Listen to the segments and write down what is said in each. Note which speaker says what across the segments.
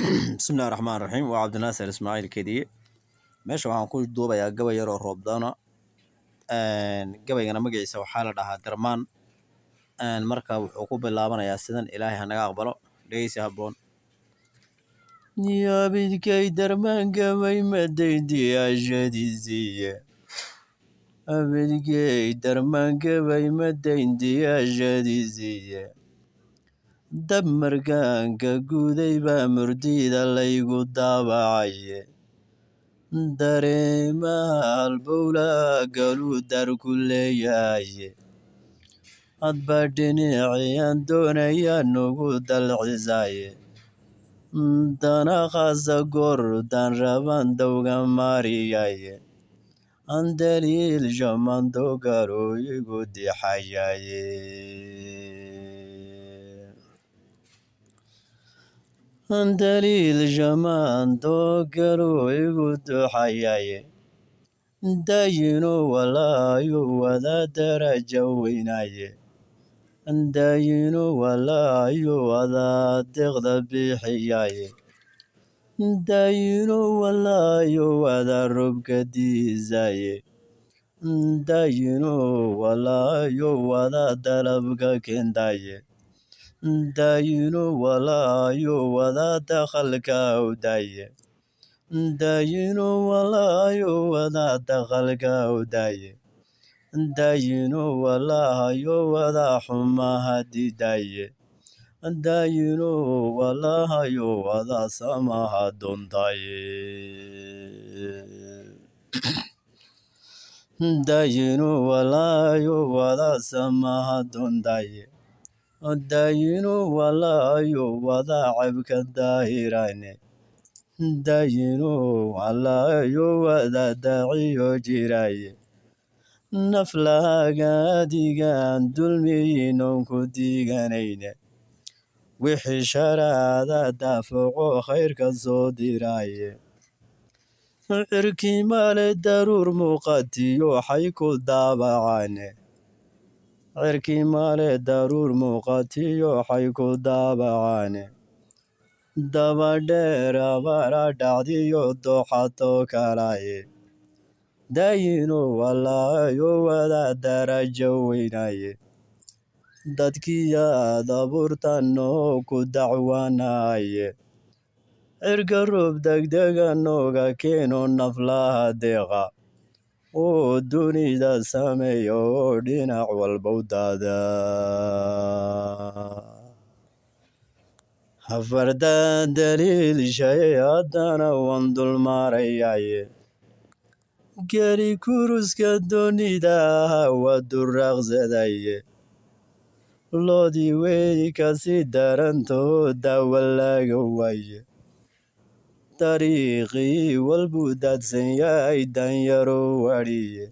Speaker 1: Bismillahi raxmaani raxiim. Waa Cabdinaasir Ismaaciil Kediye. Meesha waxaan ku duubayaa gabay yar oo roobdoona. Gabaygana magaciisa waxaa la dhahaa Darmaan. Marka wuxuu ku bilaabanayaa sidan: Ilaahay hanaga aqbalo, dhegeysi habboon. Yaabidkay darmaan gabay madayndiyaashadiisiiye, abidkay darmaan gabay madayndiyaashadiisiiye, dab markaanka guuday baa murdida laygu daabacaye, dareemaha halbowla galuu daar ku leeyahaye, hadba dhinaciyaan doonaya nugu dalcisaaye, dana khaasa goordaan rabaan dawga maariyaye, andaliil shamando galuu igu dixayaye, andaliil shamaando galuu igu duxayaye. Daayino walaayo wada daraja weynaye, daayino walaayo wada deeqda bixiyaye, daayino walaayo wada robka diisaye, daayino walaayo wada dalabka kentaye, daayino walaayo wada dakhalka awdaye, daayino walaayo wada dakhalka awdaye, daayino walaahayo wada xumaha diidaye, daayino walaahayo wada samaha doontaye, daayino walaayo wada samaha doontaye, daayino walaayo wada cebka daahirane, daayino walaayo wada daaciyo jiraye, naflaaga adigaan dulmiyinon ku diiganayne, wixii sharaada daafaco khayrka soo diraaye, cirkii male daruur muuqatiyo xay ku daabacane, cirkii male daruur muuqatiyo xay ku daabacane, dabadheer abaara dhacdiyo dooxato kalaye, daayino walaayo wada darajo weynaye, dadkiyaad abuurtanoo ku dacwaanaye, cirka roob degdega nooga keeno naflaha deeqa oo dunida sameeya oo dhinac walba u daada. Hafardaa daliilshaye haddana waan dulmaarayaye, geli kuruska doonida waa duraaqsadaye, loodii wey kasii darantoo daawa laga waaye, dariiqii walbuu daadsan yahay danyaro wadhiye,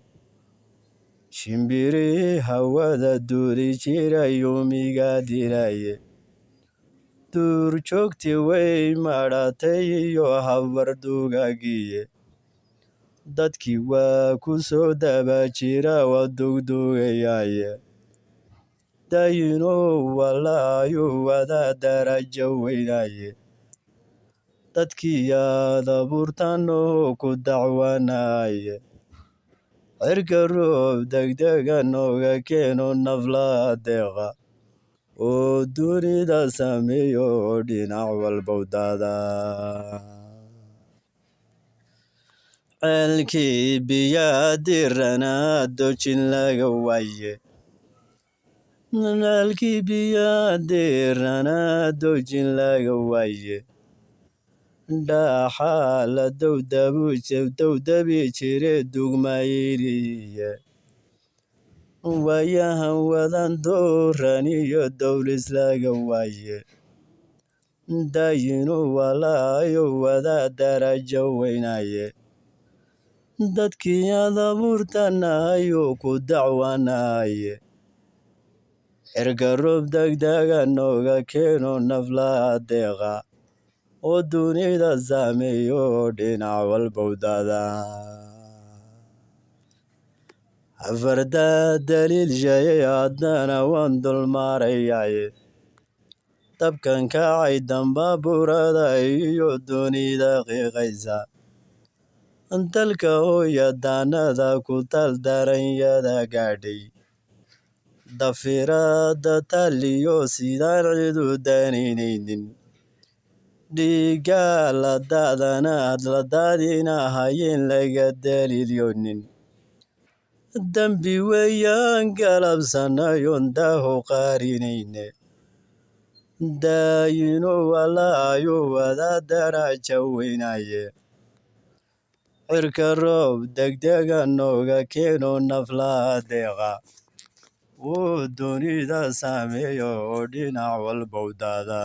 Speaker 1: shimbirihii hawada duuli jirayuumiga dilaye, duurjoogtii way madhatay iyo habar dugagiye, dadkii waa ku soo daba jira waa dugdugayaye, daayino walaayo wada darajo weynaye, dadkiyaad abuurtanoo ku dacwaanaye, cirka roob degdega nooga keeno naflaha deeqa oo dunida sameeyo oo dhinac walba u daada. Ceelkii biyaa diranaa dojin laga waaye, ceelkii biyaa diranaa dojin laga waaye, dhaaxaa la dowdabi jire dugmayliye, waayahan wadan dooran iyo dowlis laga waaye, daayino walaayo wada darajo weynaye, dadkii aad abuurtanayo ku dacwaanaye, cirka roob degdega nooga keeno naflaha deeqa oo dunida saameeyo oo dhinac walba u daada. Afartaa daliilshaye haddana waan dulmaarayaye. Dabkan kacay damba burada iyo dunida qiiqaysa. Dalka hooya daanada ku taal daranyada gaadhay. Dafiraada taliyo sidaan cid u danaynaynin. Dhiigga la daadanaad la daadinahayeen laga daliilyonin. Dambi weeyaan galabsanayoon daaho qarinayne. Daayino walaayo wada daraja weynaye. Cirka roob degdega nooga keeno naflaha deeqa. Wuu dunida saameeyo oo dhinac walba u daada.